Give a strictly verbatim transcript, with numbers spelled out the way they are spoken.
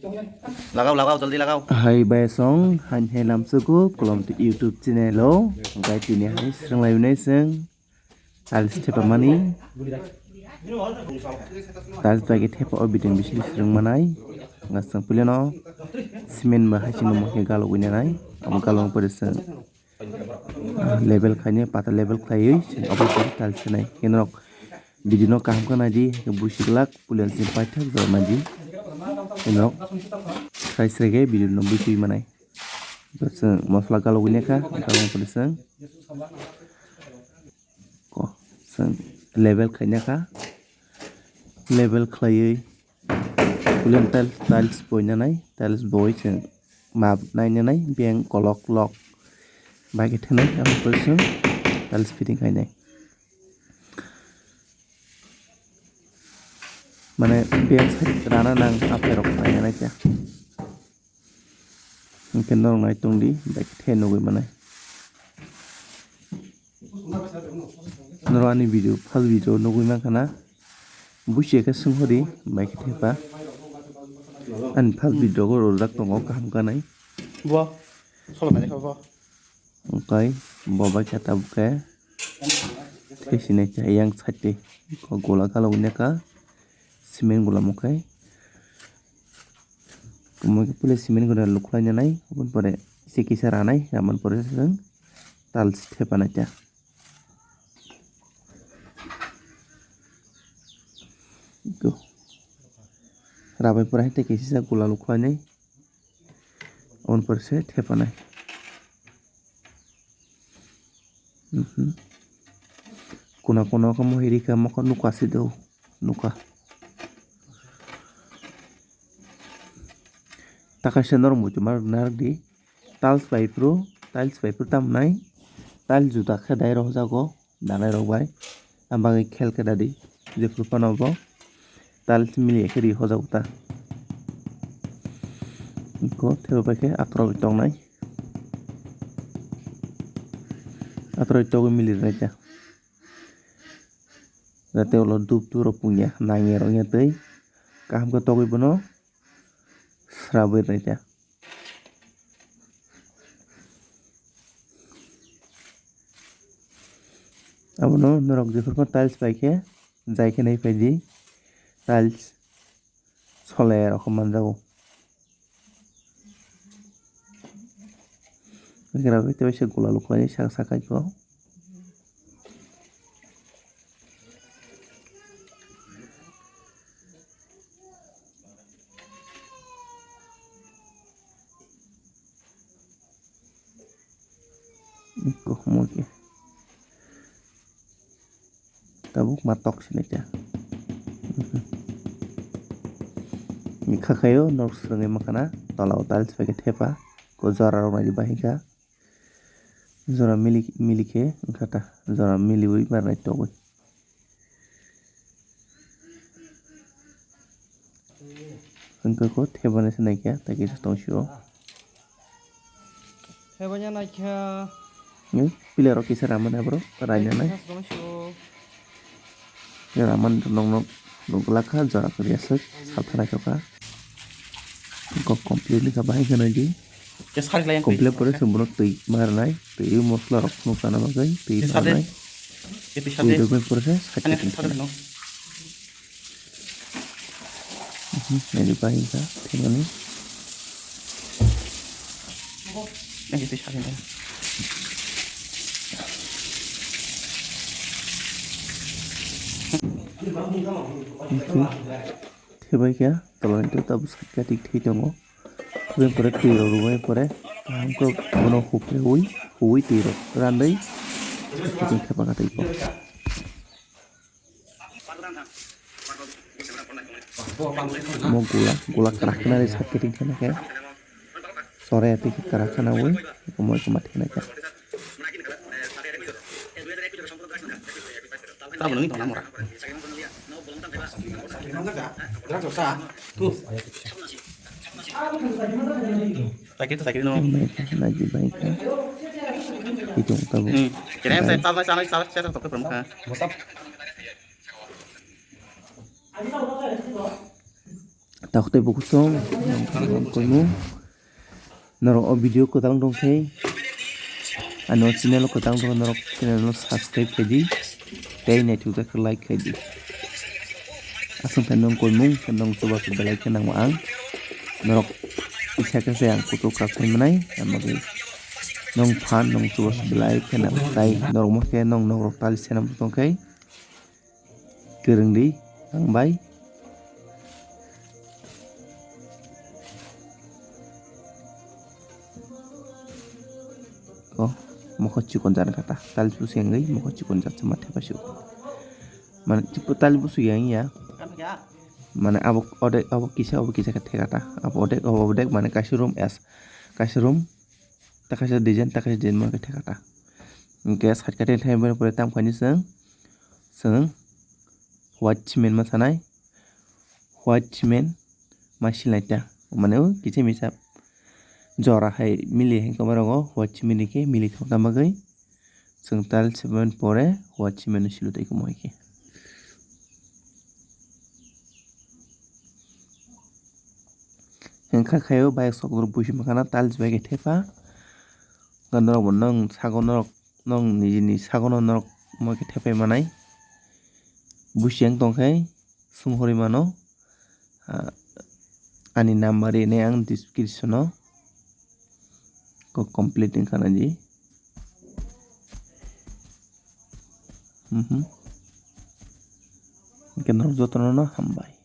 Lagao, lagao, jaldi lagao. Hai bai song, han hai lamsugo, kolom tu YouTube channel o, gai tini hai srang lai unai seng, tiles thepa mani. Tiles bai ke thepa o bidin bisli srang manai, ngasang puleno, cement ba hai sing mo ke galo uinanai, am galo pore seng. Level khainai, pata level khlaiwi, obo khe tiles sanai. Kenorok video no kaham khe naidi, busi glak, pulen sini paithak jora naidi. Kenorok srai srai khe video no busi manai. Chwng mosla galogwi nekha, galong pore chwng. Ko, chwng level khainakha, level khlaiwi. Pulen tiles, tiles boinanai, tiles boi chwng map nainanai, beng kolok lok bai khe thenai, aboni pore chwng tiles fitting khainai. Mane beng side rana nang aphai rok nainanai khe. Hwnkhe norok nai tongdi, bai khe the nugwi manai. Norok ani video, first video nugwi mankha na? Busi khe swnghodi, bai khe thepa. Ani first video go rwjak tongo, kaham kanai. Bo, solo nai kha bo. Okai, bo bai khe tabuk khe. Thai sinai khe yang side tei. Ko gola galo wngya kha. Cement gola mokhai. Omo khe pule cement gola lukhlai nanai. Oboni pore kisa kisa ranai. Ramani pore se tiles thepa nai ta. Go. Rabai pore hai tei kisa gola lukhlai nai. Oboni pore se thepanai. Mhm. Kuna kuna khe mohiri khe mokho nukha se do. Nukha. Takaisa norok muitu ma narwk di. Tiles bai phuru, tiles bai phuru tamo nai. Tiles juda khe dai rw jago. Danai rok bai. Ang bagwi khel khe dadi. Jephuru phano bo tiles mili khe ri hojak ta. Iko thebo bai khe akhorok tongnai. Akhorok togwi mili rwkha. Jate ulo dup dup rok pungya nangya rok ya tei kaham khe togwi bono srabwi rwkha. Abono norok jephuru tiles bai khe jai khe nai phaidi tiles soler rok manjago. Gra bai tei se gola lukhlai saka saka iko. Iko mo ke. Tabuk ma tok sinai ta. Ni khakhaio nok swrwngwi mankha na tola o tiles bai khe thepa ko jora rok nai bahai kha. Jora mili mili khe wngkha ta jora miliwi barnai togwi. Wngkha ko thebani se naikha tei kisa tong sio. Thebani naikha. Pillar rok kisa ramani aborok rainani. Naikha tong sio. Raman rok nokno nukglakha jora kwrwi aswk salthanaithokha. Kok complete wngkha bahai kheno di. Complete pore chwng bono twi ma rwnai twi mosla rok phunuk sana bagwi twi ma rwnai. Twi rwgwi pore se side. Ani bahai kha thengmani. Thebai khe tolani tei tabuk side cutting thwi tongo. Thwi pore twi rok rwbai pore kaham khe bono hupreui huui twi rok randwi cutting thepa kha tei. Mo gula gula kwrak khwnari side cutting thena khe. Sore twi kwrak khwnaui omo khe ma thena khe. Tabuk nungni tongna mora. Chakri to chakri no. Nai di bai kha. Itu tabuk. Hmm. Kira yang saya tahu saya saya saya saya tak pernah. Takhwtwi bukuchung, koimung. Norok o video kwtal tong khe, ani o channel o kwtal tong khe norok channel no subscribe khai di. Tei naithok jak khe like khai di. Aswk phai nwng koimung khe nwng chubachu belai khe nangma ang. Norok kisa khe se ang kuchuk kak khai manai, tamo khe nwng phan nwng chubachu belai khe nang tai norok ma khe nwng nokrok tali senam tong khe. Kwrwng di, ang bai. O, mokho chikon jani kata. Tiles busi wngwi mokho chikon jat ma thepa sio. Mane, tipo tiles busi yang ya. Mane, abo odek, abo kisa, abo kisa khe thekata. Abo odek, abo odek, mane, kaisa room as, kaisa room, ta kaisa design, ta kaisa design, mane, thekata. Hwnkhe, side cutting thai, bini pore tam khaini chwng, chwng white cement ma sanai. White cement ma silai ta, mane o kisa misa jora hai mili hai khe borok o white cement ni khe mili thok na bagwi chwng tiles sebamani pore white cement no silo tei khe mo hai khe. Hwnkha khaio bayek sok rok buisi mankha na tiles bai khe thepa. Norok bo nang sago norok, nang niji ni sago no norok mo khe thepai manai. Buisi ang tong khe sung hori mano. Ah, ani number rini ang description o ko complete wngkha na di. Mhm. Hwnkhe norok jotono no hambai.